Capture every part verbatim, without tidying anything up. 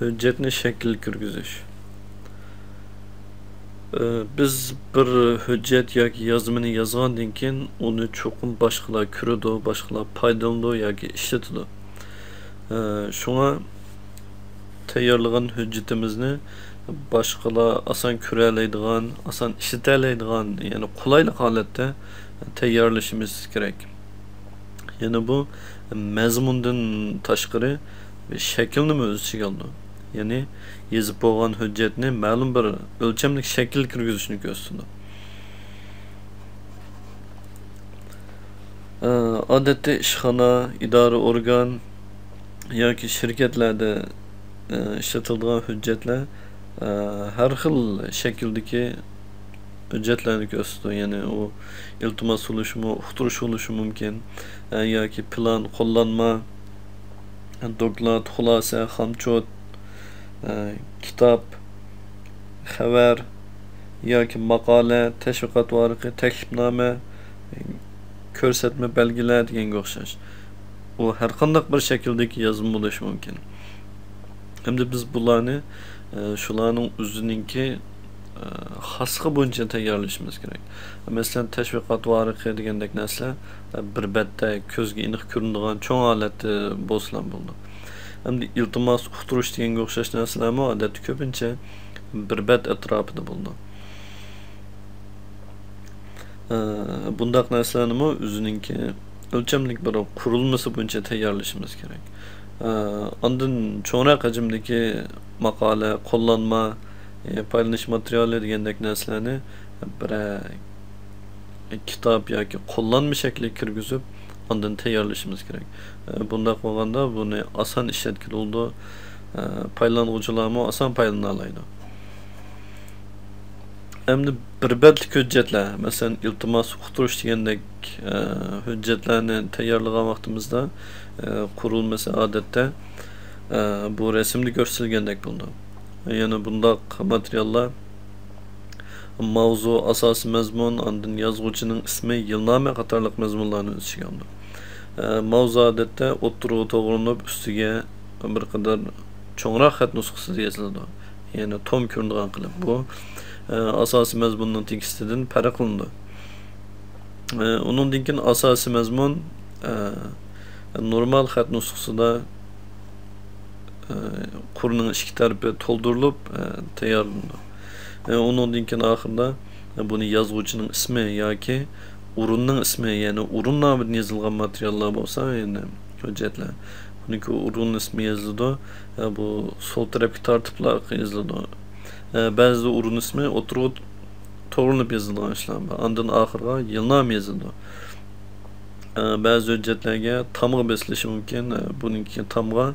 ھۆججەتنى شەكىلگە كىرگۈزۈش. ئى، بىز بىر ھۆججەت ياكى يازمىنى يازغاندىن كېيىن، ئۇنى چوقۇم باشقىلار كۆرىدۇ، باشقىلار پايدىلىنىدۇ ياكى ئىشلىتىدۇ. ئى، شۇڭا تەييارلىغان ھۆججىتىمىزنى باشقىلار ئاسان كۆرەلەيدىغان، ئاسان ئىشلىتەلەيدىغان، يەنى قولايلىق ھالەتتە تەييارلىشىمىز كېرەك. يەنە بۇ مەزمۇندىن تاشقىرى شەكىلنىمۇ ئۆز ئىچىگە ئالىدۇ. يەنى يېزىپ بولغان ھۆججەتنى مەلۇم بىر ئۆلچەملىك شەكىلگە كىرگۈزۈشنى كۆرسىتىدۇ. ئە، ئادەتتە ئىشخانا، ئىدارە ئورگان ياكى شىركەتلەردە، ئە، ئىشلىتىلىدىغان ھۆججەتلەر، ئە، ھەر خىل شەكىلدىكى ھۆججەتلەرنى كۆرسىتىدۇ. يەنى ئۇ ئىلتىماس بولۇشىمۇ، ئۇقتۇرۇش بولۇشى مۇمكىن. ئە، ياكى پىلان، قوللانما، دوكلات، خۇلاسە، خامچوت، ئە، كىتاب، خەۋەر ياكى ماقالە، تەشۋىقات ۋارىقى، تەكلىپنامە، كۆرسەتمە بەلگىلەر دېگەنگە ئوخشاش. ئۇ ھەر قانداق بىر شەكىلدىكى يازما بولۇشى مۇمكىن. ئەمدى بىز بۇلارنى، ئە، شۇلارنىڭ ئۆزىنىڭكى، ئە، خاسلىقى بويىچە تەييارلىشىمىز كېرەك. مەسىلەن، تەشۋىقات ۋارىقى دېگەندەك نەرسىلەر، ئە، بىر بەتتە كۆزگە ئېنىق كۆرۈنىدىغان چوڭ ھالەتتە بولسىلا بولىدۇ. ئەمدى ئىلتىماس، ئۇقتۇرۇش دېگەنگە ئوخشاش نەرسىلەرمۇ ئادەتتە كۆپىنچە بىر بەت ئەتراپىدا بولىدۇ. ئە، بۇنداق نەرسىلەرنىمۇ ئۆزىنىڭكى ئۆلچەملىك بىر قۇرۇلمىسى بويىچە تەييارلىشىمىز كېرەك. ئە، ئاندىن چوڭراق ھەجىمدىكى ماقالە، قوللانما، ئە، پايدىلىنىش ماتېرىيالى دېگەندەك نەرسىلەرنى بىرەر كىتاب ياكى قوللانما شەكلىگە كىرگۈزۈپ، ئاندىن تەييارلىشىمىز كېرەك. ئە، بۇنداق بولغاندا بۇنى ئاسان ئىشلەتكىلى بولىدۇ. ئە، پايدىلانغۇچىلارمۇ ئاسان پايدىلىنالايدۇ. ئەمدى بىر بەتلىك ھۆججەتلەر، مەسىلەن، ئىلتىماس، ئۇقتۇرۇش دېگەندەك، ئە، ھۆججەتلەرنى تەييارلىغان ۋاقتىمىزدا، ئە، قۇرۇلمىسى ئادەتتە، ئە، بۇ رەسىمدە كۆرسىتىلگەندەك بولىدۇ. يەنە بۇنداق ماتېرىياللار ماۋزۇ، ئاساسىي مەزمۇن، ئاندىن يازغۇچىنىڭ ئىسمى، يىلنامە قاتارلىق مەزمۇنلارنى ئۆز ئىچىگە ئالىدۇ. ئە، ماۋزۇ ئادەتتە ئوتتۇرىغا توغرىلىنىپ، ئۈستىگە بىر قەدەر چوڭراق خەت نۇسخىسىدا يېزىلىدۇ. يەنى توم كۆرۈنىدىغان قىلىپ. بۇ، ئە، ئاساسىي مەزمۇننىڭ تېكىستىدىن پەرقلىنىدۇ. ئە، ئۇنىڭدىن كېيىن ئاساسىي مەزمۇن، ئە، نورمال خەت نۇسخىسىدا، ئە، قۇرنىڭ ئىككى تەرىپى تولدۇرۇلۇپ، ئە، تەييارلىنىدۇ. ئە، ئۇنىڭدىن كېيىن ئاخىرىدا بۇنى يازغۇچىنىڭ ئىسمى ياكى ئورۇننىڭ ئىسمى، يەنى ئورۇن نامىدىن يېزىلغان ماتېرىياللار بولسا، يەنى ھۆججەتلەر، بۇنىڭكى ئورۇن ئىسمى يېزىلىدۇ. ئە، بۇ سول تەرەپكە تارتىپلا يېزىلىدۇ. ئە، بەزىدە ئورۇن ئىسمى ئوتتۇرىغا توغرىلىنىپ يېزىلىدىغان ئىشلار بار. ئاندىن ئاخىرىغا يىلنامە يېزىلىدۇ. ئە، بەزى ھۆججەتلەرگە تامغا بېسىلىشى مۇمكىن. ئە، بۇنىڭكى تامغا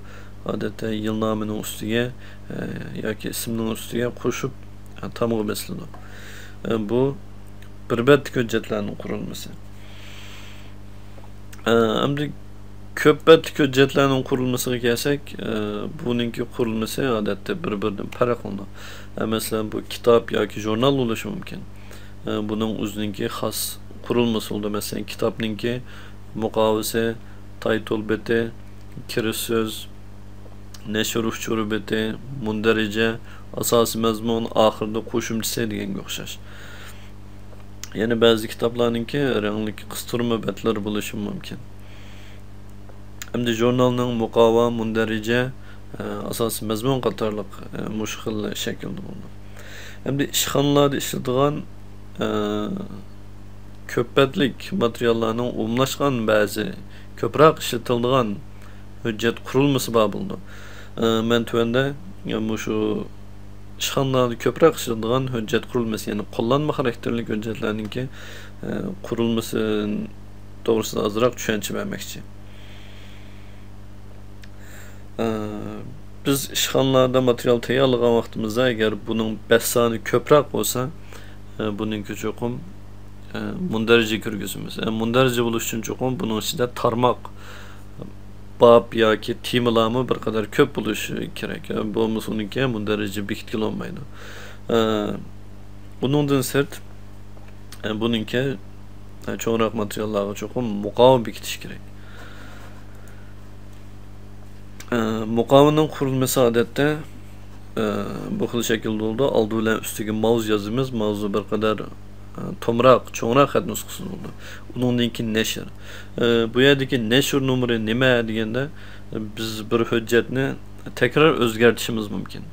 ئادەتتە يىلنامىنىڭ ئۈستىگە، ئە، ياكى ئىسىمنىڭ ئۈستىگە قوشۇپ، ئە، تامغا بېسىلىدۇ. ئە، بۇ بىر بەتلىك ھۆججەتلەرنىڭ قۇرۇلمىسى. ئە، ئەمدى كۆپ بەتلىك ھۆججەتلەرنىڭ قۇرۇلمىسىغا كەلسەك، ئە، بۇنىڭكى قۇرۇلمىسى ئادەتتە بىر-بىرىدىن پەرقلىنىدۇ. ئە، مەسىلەن، بۇ كىتاب ياكى ژۇرنال بولۇشى مۇمكىن. ئە، بۇنىڭ ئۆزىنىڭكى خاس قۇرۇلمىسى بولىدۇ. مەسىلەن، كىتابنىڭكى مۇقاۋىسى، تايتول بېتى، كىرىش سۆز، نەشر ئۇچۇرى بېتى، مۇندەرىجە، ئاساسىي مەزمۇن، ئاخىرىدا قوشۇمچىسى دېگەنگە ئوخشاش. يەنە بەزى كىتابلارنىڭكى رەڭلىك قىستۇرما بەتلىرى بولۇشى مۇمكىن. ئەمدى ژۇرنالنىڭ مۇقاۋا، مۇندەرىجە، ئە، ئاساسىي مەزمۇن قاتارلىق، ئە، مۇشۇ خىل شەكىلدە بولىدۇ. ئەمدى ئىشخانىلاردا ئىشلىتىدىغان، ئە، كۆپ بەتلىك ماتېرىياللارنىڭ ئومۇملاشقان بەزى كۆپرەك ئىشلىتىلىدىغان ھۆججەت قۇرۇلمىسى بار بولىدۇ. ئە، مەن تۆۋەندە، ئە، مۇشۇ ئىشخانىلاردا كۆپرەك ئىشلىتىلىدىغان ھۆججەت قۇرۇلمىسى، يەنى قوللانما خاراكتېرلىك ھۆججەتلەرنىڭكى، ئە، قۇرۇلمىسى توغرىسىدا ئازراق چۈشەنچە بەرمەكچى. ئە، بىز ئىشخانىلاردا ماتېرىيال تەييارلىغان ۋاقتىمىزدا، ئەگەر بۇنىڭ بەت سانى كۆپرەك بولسا، ئە، بۇنىڭكى چوقۇم، ئە، مۇندەرىجە كىرگۈزىمىز. ئە، مۇندەرىجە بولۇش ئۈچۈن چوقۇم بۇنىڭ ئىچىدە تارماق، باب ياكى تېمىلارمۇ بىر قەدەر كۆپ بولۇشى كېرەك. ئە، بولمىسا ئۇنىڭكى مۇندەرىجە بېكىتكىلى بولمايدۇ. ئە، ئۇنىڭدىن سىرت، ئە، بۇنىڭكى، ئە، چوڭراق ماتېرىياللارغا چوقۇم مۇقاۋا بېكىتىش كېرەك. ئە، مۇقاۋىنىڭ قۇرۇلمىسى ئادەتتە، ئە، بۇ خىل شەكىلدە بولىدۇ. ئالدى بىلەن ئۈستىگە ماۋزۇ يازىمىز. ماۋزۇ بىر قەدەر، ئە، تومراق، چوڭراق خەت نۇسخىسىدا بولىدۇ. ئۇنىڭدىن كېيىن نەشر. ئە، بۇ يەردىكى نەشر نومۇرى نېمە دېگەندە، بىز بىر ھۆججەتنى تەكرار ئۆزگەرتىشىمىز مۇمكىن.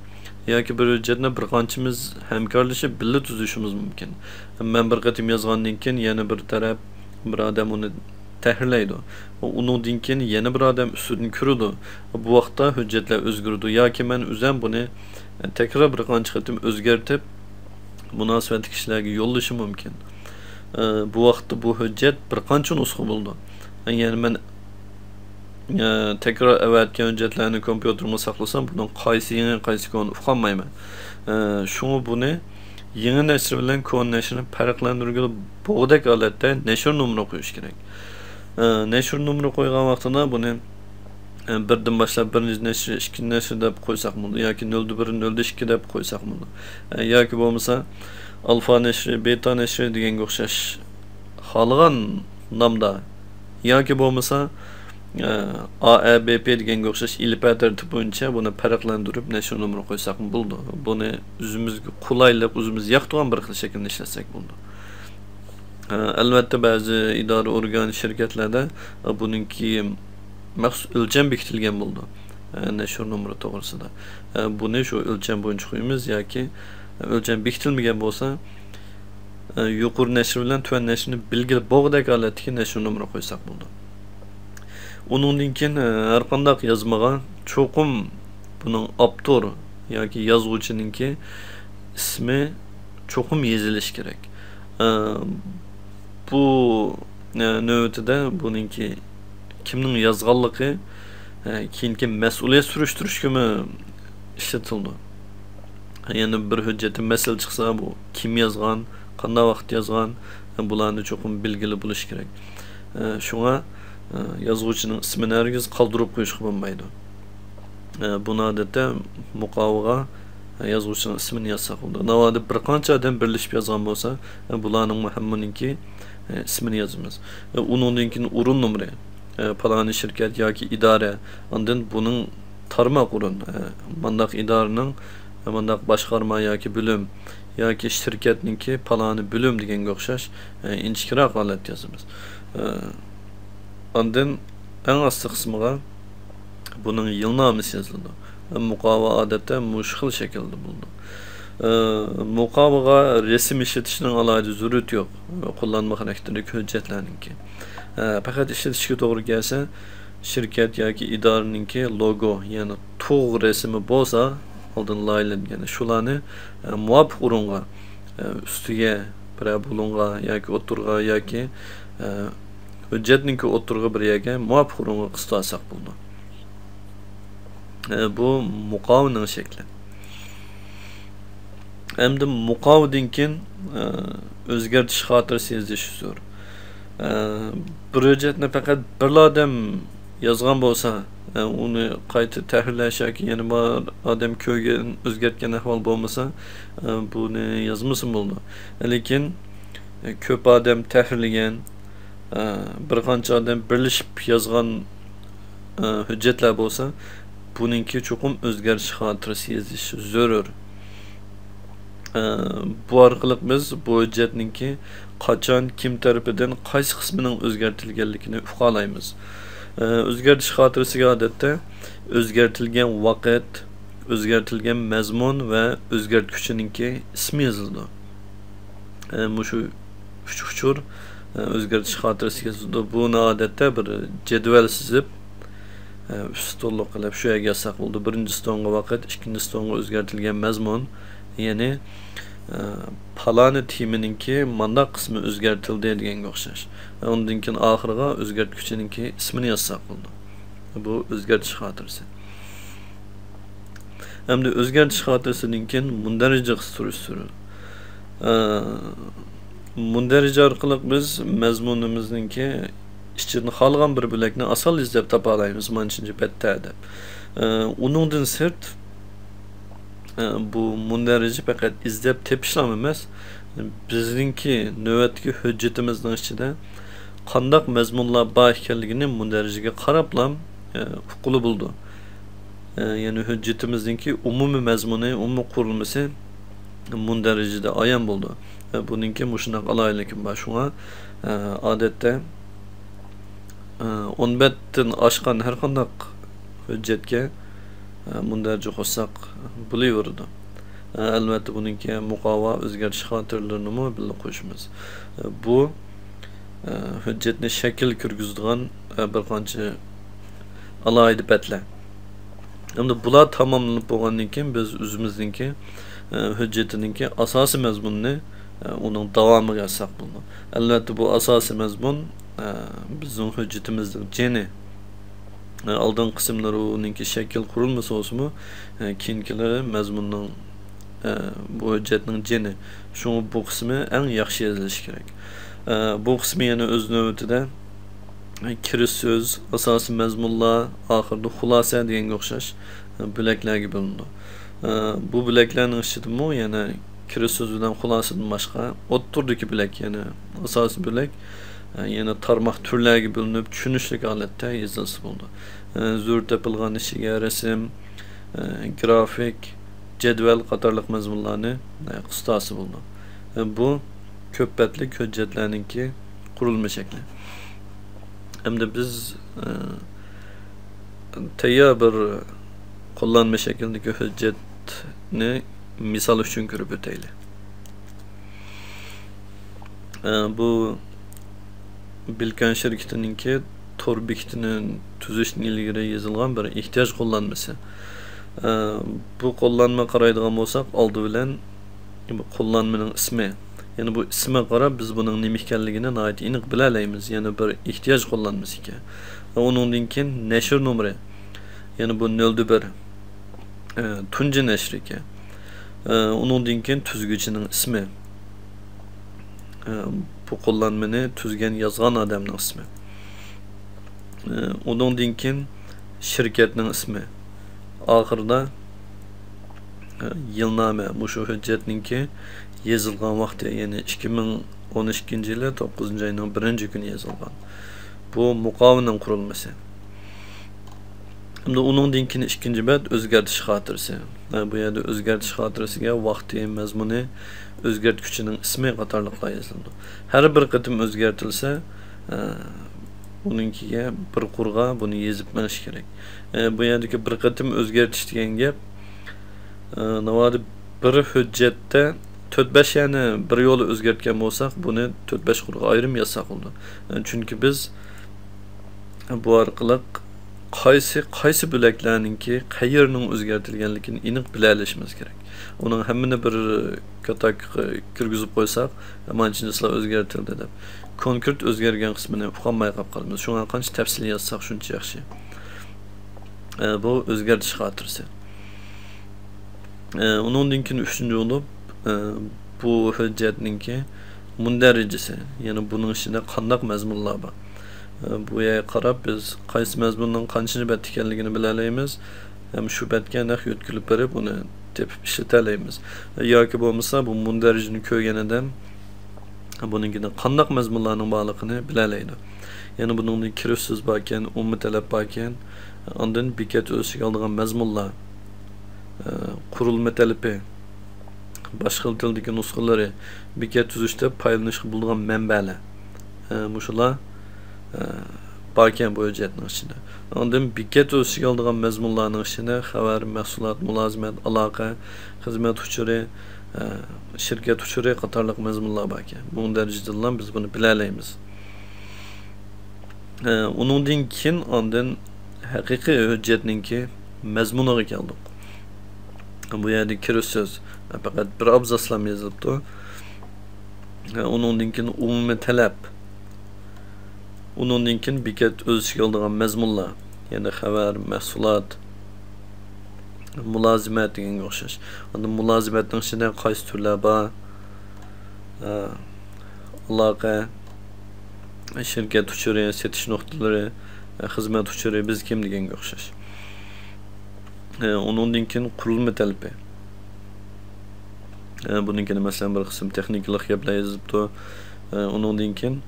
ياكى بىر ھۆججەتنى بىر قانچىمىز ھەمكارلىشىپ بىللە تۈزۈشىمىز مۇمكىن. مەن بىر قېتىم يازغاندىن كېيىن يەنە بىر تەرەپ، بىر ئادەم ئۇنى تەھرىرلەيدۇ. ئۇنىڭدىن كېيىن يەنە بىر ئادەم ئۈستىدىن كۆرىدۇ. بۇ ۋاقىتتا ھۆججەتلەر ئۆزگىرىدۇ. ياكى مەن ئۆزۈم بۇنى تەكرار بىر قانچە قېتىم ئۆزگەرتىپ، مۇناسىۋەتلىك كىشىلەرگە يوللىشىم مۇمكىن. ئە، بۇ ۋاقىتتا بۇ ھۆججەت بىر قانچە نۇسخا بولىدۇ. يەنى مەن، ئە، تەكرار ئەۋەتكەن ھۆججەتلەرنى كومپيۇتېرىمغا ساقلىسام، بۇنىڭ قايسى يېڭى، قايسى كونا ئۇقالمايمەن. ئە، شۇڭا بۇنى يېڭى نەشر بىلەن كونا نەشرنى پەرقلەندۈرگىلى بولغۇدەك ھالەتتە نەشر نومۇرى قويۇش كېرەك. ئە، نەشر نومۇرى قويغان ۋاقتىدا بۇنى، ئە، بىردىن باشلاپ بىرىنچى نەشر، ئىككىنچى نەشر دەپ قويساق بولىدۇ ياكى نۆلدە بىر، نۆلدە ئىككى دەپ قويساق بولىدۇ. ئە، ياكى بولمىسا ئالفا نەشرى، بېتا نەشرى دېگەنگە ئوخشاش خالىغان نامدا ياكى بولمىسا، ئە، ئا ئە بې پې دېگەنگە ئوخشاش ئېلىپبە تەرتىپى بويىچە بۇنى پەرقلەندۈرۈپ نەشر نومۇرى قويساقمۇ بولىدۇ. بۇنى ئۆزىمىزگە قولايلىق، ئۆزىمىز ياقتۇرغان بىر خىل شەكىلنى ئىشلەتسەك بولىدۇ. ئە، ئەلۋەتتە، بەزى ئىدارە ئورگان، شىركەتلەردە، ئە، بۇنىڭكى مەخسۇس ئۆلچەم بېكىتىلگەن بولىدۇ. ئە، نەشر نومۇرى توغرىسىدا. ئە، بۇنى شۇ ئۆلچەم بويىچە قويىمىز ياكى ئۆلچەم بېكىتىلمىگەن بولسا، ئە، يۇقىرى نەشر بىلەن تۆۋەن نەشرنى بىلگىلى بولغۇدەك ھالەتتىكى نەشر نومۇرى قويساق بولىدۇ. ئۇنىڭدىن كېيىن، ئە، ھەرقانداق يازمىغا چوقۇم بۇنىڭ ئاپتور ياكى يازغۇچىنىڭكى ئىسمى چوقۇم يېزىلىشى كېرەك. ئە، بۇ، ئە، نۆۋىتىدە بۇنىڭكى كىمنىڭ يازغانلىقى، ئە، كېيىنكى مەسئۇلىيەت سۈرۈشتۈرۈشكىمۇ ئىشلىتىلىدۇ. يەنى بىر ھۆججەتتە مەسىلە چىقسا، بۇ كىم يازغان، قانداق ۋاقىت يازغان، ئە، بۇلارنى چوقۇم بىلگىلى بولۇشى كېرەك. ئە، شۇڭا، ئە، يازغۇچىنىڭ ئىسمىنى ھەرگىز قالدۇرۇپ قويۇشقا بولمايدۇ. ئە، بۇنى ئادەتتە مۇقاۋىغا، ئە، يازغۇچىنىڭ ئىسمىنى يازساق بولىدۇ. ناۋادا بىر قانچە ئادەم بىرلىشىپ يازغان بولسا، ئە، بۇلارنىڭمۇ ھەممىنىڭكى، ئە، ئىسمىنى يازىمىز. ئە، ئۇنىڭدىن كېيىن ئورۇن نومۇرى. ئە، پالانى شىركەت ياكى ئىدارە، ئاندىن بۇنىڭ تارماق ئورۇن، ئە، مانداق ئىدارىنىڭ، ئە، مانداق باشقارما ياكى بۆلۈم ياكى شىركەتنىڭكى پالانى بۆلۈم دېگەنگە ئوخشاش، ئە، ئىنچىكىراق ھالەتتە يازىمىز. ئە، ئاندىن ئەڭ ئاستى قىسمىغا بۇنىڭ يىلنامىسى يېزىلىدۇ. مۇقاۋا ئادەتتە مۇشۇ خىل شەكىلدە بولىدۇ. ئە، مۇقاۋىغا رەسىم ئىشلىتىشنىڭ ئالاھىدە زۆرۈرىيىتى يوق، قوللانما خاراكتېرلىك ھۆججەتلەرنىڭكى. ئە، پەقەت ئىشلىتىشكە توغرا كەلسە، شىركەت ياكى ئىدارىنىڭكى لوگو، يەنى تۇغ رەسىمى بولسا، ئالدىن لايىھەلەنگەن، شۇلارنى، ئە، مۇۋاپىق ئورۇنغا، ئە، ئۈستىگە، بىرەر بۇلۇڭغا ياكى ئوتتۇرىغا ياكى، ئە، ھۆججەتنىڭكى ئوتتۇرىغا بىر يەرگە مۇۋاپىق ئورۇنغا قىستالساق بولىدۇ. ئە، بۇ مۇقاۋىنىڭ شەكلى. ئەمدى مۇقاۋىدىن كېيىن، ئە، ئۆزگەرتىش خاتىرىسى يېزىش زۆرۈر. ئە، بىر ھۆججەتنى پەقەت بىرلا ئادەم يازغان بولسا، ئە، ئۇنى قايتا تەھرىرلەش ياكى يەنە بىر ئادەم كۆرگەن، ئۆزگەرتكەن ئەھۋال بولمىسا، ئە، بۇنى يازمىسىمۇ بولىدۇ. لېكىن، ئە، كۆپ ئادەم تەھرىرلىگەن، ئە، بىر قانچە ئادەم بىرلىشىپ يازغان، ئە، ھۆججەتلەر بولسا، بۇنىڭكى چوقۇم ئۆزگەرتىش خاتىرىسى يېزىش زۆرۈر. ئە، بۇ ئارقىلىق بىز بۇ ھۆججەتنىڭكى قاچان، كىم تەرىپىدىن، قايسى قىسمىنىڭ ئۆزگەرتىلگەنلىكىنى ئۇقالايمىز. ئە، ئۆزگەرتىش خاتىرىسىگە ئادەتتە ئۆزگەرتىلگەن ۋاقىت، ئۆزگەرتىلگەن مەزمۇن ۋە ئۆزگەرتكۈچىنىڭكى ئىسمى يېزىلىدۇ. ئە، مۇشۇ ئۈچ ئۇچۇر، ئە، ئۆزگەرتىش خاتىرىسىگە يېزىلىدۇ. بۇنى ئادەتتە بىر جەدۋەل سىزىپ، ئە، ئۈچ ستونلۇق قىلىپ شۇ يەرگە يازساق بولىدۇ. بىرىنچى ستونغا ۋاقىت، ئىككىنچى ستونغا ئۆزگەرتىلگەن مەزمۇن، يەنى، ئە، پالانى تېمىنىڭكى مانداق قىسمى ئۆزگەرتىلدى دېگەنگە ئوخشاش. ئۇندىن كېيىن ئاخىرىغا ئۆزگەرتكۈچىنىڭكى ئىسمىنى يازساق بولىدۇ. بۇ ئۆزگەرتىش خاتىرىسى. ئەمدى ئۆزگەرتىش خاتىرىسىدىن كېيىن مۇندەرىجىگە سۈرۈشتۈرۈلىدۇ. ئە، مۇندەرىجە ئارقىلىق بىز مەزمۇنىمىزنىڭكى ئىچىدىن خالىغان بىر بۆلەكنى ئاسانلا ئىزدەپ تاپالايمىز، مانچىنچە بەتتە دەپ. ئە، ئۇنىڭدىن سىرت، ئە، بۇ مۇندەرىجە پەقەت ئىزدەپ تېپىشلام ئەمەس، بىزنىڭكى نۆۋەتتىكى ھۆججىتىمىزنىڭ ئىچىدە قانداق مەزمۇنلار بار ئىكەنلىكىنى مۇندەرىجىگە قاراپلا، ئە، ئۇققىلى بولىدۇ. يەنى ھۆججىتىمىزنىڭكى ئومۇمىي مەزمۇنى، ئومۇمىي قۇرۇلمىسى مۇندەرىجىدە ئايان بولىدۇ. بۇنىڭكى مۇشۇنداق ئالاھىدىلىكى بار. شۇڭا، ئادەتتە، ئون بەتتىن ئاشقان ھەر قانداق ھۆججەتكە، مۇندەرىجە قوشساق بولۇۋېرىدۇ. ئەلۋەتتە، بۇنىڭكى مۇقاۋا، ئۆزگەرتىش خاتىرىلىرىنىمۇ بىللە قوشىمىز. بۇ، ھۆججەتنى شەكىل كىرگۈزىدىغان، بىر قانچە ئالاھىدە بەتلەر. ئەمدى بۇلار تاماملىنىپ بولغاندىن كېيىن، بىز ئۆزىمىزنىڭكى، ھۆججىتىنىڭكى ئاساسىي مەزمۇنىنى، ئۇنىڭ داۋامىغا يازساق بولىدۇ. ئەلۋەتتە، بۇ ئاساسىي مەزمۇن، بىزنىڭ ھۆججىتىمىزنىڭ جېنى. ئالدىنقى قىسىملىرى ئۇنىڭكى شەكىل قۇرۇلمىسى بولسىمۇ، كېيىنكىلىرى مەزمۇننىڭ، بۇ ھۆججەتنىڭ جېنى. شۇڭا بۇ قىسمى ئەڭ ياخشى يېزىلىشى كېرەك. بۇ قىسمى يەنە ئۆز نۆۋىتىدە، كىرىش سۆز، ئاساسىي مەزمۇنلار، ئاخىرىدا خۇلاسە دېگەنگە ئوخشاش، بۆلەكلەرگە بۆلۈنىدۇ. بۇ بۆلەكلەرنىڭ ئىچىدىمۇ يەنە كىرىش سۆز بىلەن خۇلاسىدىن باشقا، ئوتتۇرىدىكى بۆلەك، يەنى ئاساسىي بۆلەك، يەنە تارماق تۈرلەرگە بۆلۈنۈپ، چۈشىنىشلىك ھالەتتە يېزىلسا بولىدۇ. زۆرۈر تېپىلغان ئىشىگە رەسىم، گرافىك، جەدۋەل قاتارلىق مەزمۇنلارنى قىستاسا بولىدۇ. بۇ كۆپ بەتلىك ھۆججەتلەرنىڭكى قۇرۇلما شەكلى. ئەمدى بىز، ئە، تەييار بىر قوللانما شەكلىدىكى ھۆججەتنى مىسال ئۈچۈن كۆرۈپ ئۆتەيلى. ئە، بۇ بىلكەن شىركىتىنىڭكى تور بېكىتىنى تۈزۈشتىن ئىلگىرى يېزىلغان بىر ئېھتىياج قوللانمىسى. ئە، بۇ قوللانما قارايدىغان بولساق، ئالدى بىلەن بۇ قوللانمىنىڭ ئىسمى. يەنى بۇ ئىسمىغا قاراپ، بىز بۇنىڭ نېمە ئىكەنلىكىنى ناھايىتى ئېنىق بىلەلەيمىز. يەنى بىر ئېھتىياج قوللانمىسى ئىكەن. ۋە ئۇنىڭدىن كېيىن نەشر نومۇرى. يەنى بۇ نۆل بىر، ئە، تۇنجى نەشر ئىكەن. ئە، ئۇنىڭدىن كېيىن تۈزگۈچىنىڭ ئىسمى. ئە، بۇ قوللانمىنى تۈزگەن، يازغان ئادەمنىڭ ئىسمى. ئۇنىڭدىن كېيىن شىركەتنىڭ ئىسمى. ئاخىرىدا، يىلنامە، مۇشۇ ھۆججەتنىڭكى يېزىلغان ۋاقتى، يەنى ئىككى مىڭ ئون ئىككىنچى يىلى توققۇزىنچى ئاينىڭ بىرىنچى كۈنى يېزىلغان. بۇ مۇقاۋىنىڭ قۇرۇلمىسى. ئەمدى ئۇنىڭدىن كېيىن ئىككىنچى بەت ئۆزگەرتىش خاتىرىسى. بۇ يەردە ئۆزگەرتىش خاتىرىسىگە ۋاقتى، مەزمۇنى، ئۆزگەرتكۈچىنىڭ ئىسمى قاتارلىقلار يېزىلىدۇ. ھەر بىر قېتىم ئۆزگەرتىلسە، ئە، ئۇنىڭكىگە بىر قۇرغا بۇنى يېزىپ مېڭىش كېرەك. ئە، بۇ يەردىكى بىر قېتىم ئۆزگەرتىش دېگەن گەپ، ئە، ناۋادا بىر ھۆججەتتە تۆت بەش يەرنى بىر يولى ئۆزگەرتكەن بولساق، بۇنى تۆت بەش قۇرغا ئايرىم يازساق بولىدۇ. ئە، چۈنكى بىز بۇ ئارقىلىق قايسى، قايسى بۆلەكلەرنىڭكى قەيەرنىڭ ئۆزگەرتىلگەنلىكىنى ئېنىق بىلەلىشىمىز كېرەك. ئۇنىڭ ھەممىنى بىر كاتاكقا كىرگۈزۈپ قويساق، مانچىنچىسىلا ئۆزگەرتىلدى دەپ، كونكرېت ئۆزگەرگەن قىسمىنى ئۇقالماي قاپ قالىمىز. شۇڭا قانچە تەپسىلىي يازساق، شۇنچە ياخشى. ئە، بۇ ئۆزگەرتىش خاتىرىسى. ئە، ئۇنىڭدىن كېيىن ئۈچىنچى بولۇپ، ئە، بۇ ھۆججەتنىڭكى مۇندەرىجىسى، يەنى بۇنىڭ ئىچىدە قانداق مەزمۇنلار بار؟ ئە، بۇ يەرگە قاراپ، بىز قايسى مەزمۇننىڭ قانچىنچى بەتتە ئىكەنلىكىنى بىلەلەيمىز ھەم شۇ بەتكە نەق يۆتكىلىپ بېرىپ، ئۇنى تېپىپ ئىشلىتەلەيمىز. ياكى بولمىسا، بۇ مۇندەرىجىنى كۆرگەن ئادەم بۇنىڭكىدە قانداق مەزمۇنلارنىڭ بارلىقىنى بىلەلەيدۇ. يەنە بۇنىڭدا كىرىش سۆز باركەن، ئومۇمىي تەلەپ باركەن، ئاندىن بېكەت ئۆز ئىچىگە ئالىدىغان مەزمۇنلار، ئە، قۇرۇلما تەلىپى، باشقا خىل تىلدىكى نۇسخىلىرى، بېكەت تۈزۈشتە پايدىلىنىشقا بولىدىغان مەنبەلەر، ئە، مۇشۇلار، ئە، باركەن بۇ ھۆججەتنىڭ ئىچىدە. ئاندىن بېكەت ئۆز ئىچىگە ئالىدىغان مەزمۇنلارنىڭ ئىچىدە خەۋەر، مەھسۇلات، مۇلازىمەت، ئالاقە، خىزمەت ئۇچۇرى، ئە، شىركەت ئۇچۇرى قاتارلىق مەزمۇنلار باركەن. بۇ دەرىجىدىلا بىز بۇنى بىلەلەيمىز. ئە، ئۇنىڭدىن كېيىن ئاندىن ھەقىقىي ھۆججەتنىڭكى مەزمۇنىغا كەلدۇق. بۇ يەردە كىرىش سۆز، پەقەت بىر ئابزاسلام يېزىلىپتۇ. ئە، ئۇنىڭدىن كېيىن ئومۇمىي تەلەپ. ئۇنىڭدىن كېيىن بېكەت ئۆز ئىچىگە ئالىدىغان مەزمۇنلار، يەنى خەۋەر، مەھسۇلات، مۇلازىمەت دېگەنگە ئوخشاش. ئاندىن مۇلازىمەتنىڭ ئىچىدە قايسى تۈرلەر بار؟ ئە، ئالاقە، شىركەت ئۇچۇرى، سېتىش نۇقتىلىرى، ئە، خىزمەت ئۇچۇرى، بىز كىم دېگەنگە ئوخشاش. ئە، ئۇنىڭدىن كېيىن قۇرۇلما تەلىپى. ئە، بۇنىڭكىنى، مەسىلەن، بىر قىسىم تېخنىكىلىق گەپلەر يېزىپتۇ. ئە، ئۇنىڭدىن كېيىن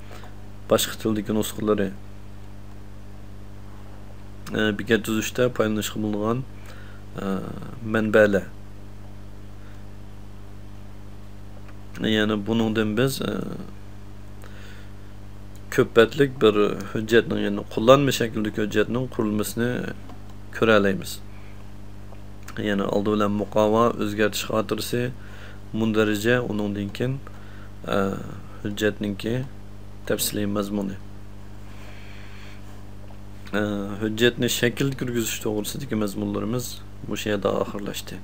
باشقا تىلدىكى نۇسخىلىرى. ئە، بېكەت تۈزۈشتە پايدىلىنىشقا بولىدىغان، ئە، مەنبەلەر. يەنى بۇنىڭدىن بىز، ئە، كۆپ بەتلىك بىر ھۆججەتنىڭ، يەنى قوللانما شەكلىدىكى ھۆججەتنىڭ قۇرۇلمىسىنى كۆرەلەيمىز. يەنى ئالدى بىلەن مۇقاۋا، ئۆزگەرتىش خاتىرىسى، مۇندەرىجە، ئۇنىڭدىن كېيىن، ئە، ھۆججەتنىڭكى تەپسىلىي مەزمۇنى. ئە، ھۆججەتنى شەكىلگە كىرگۈزۈش توغرىسىدىكى مەزمۇنلىرىمىز مۇشۇ يەردە ئاخىرلاشتى.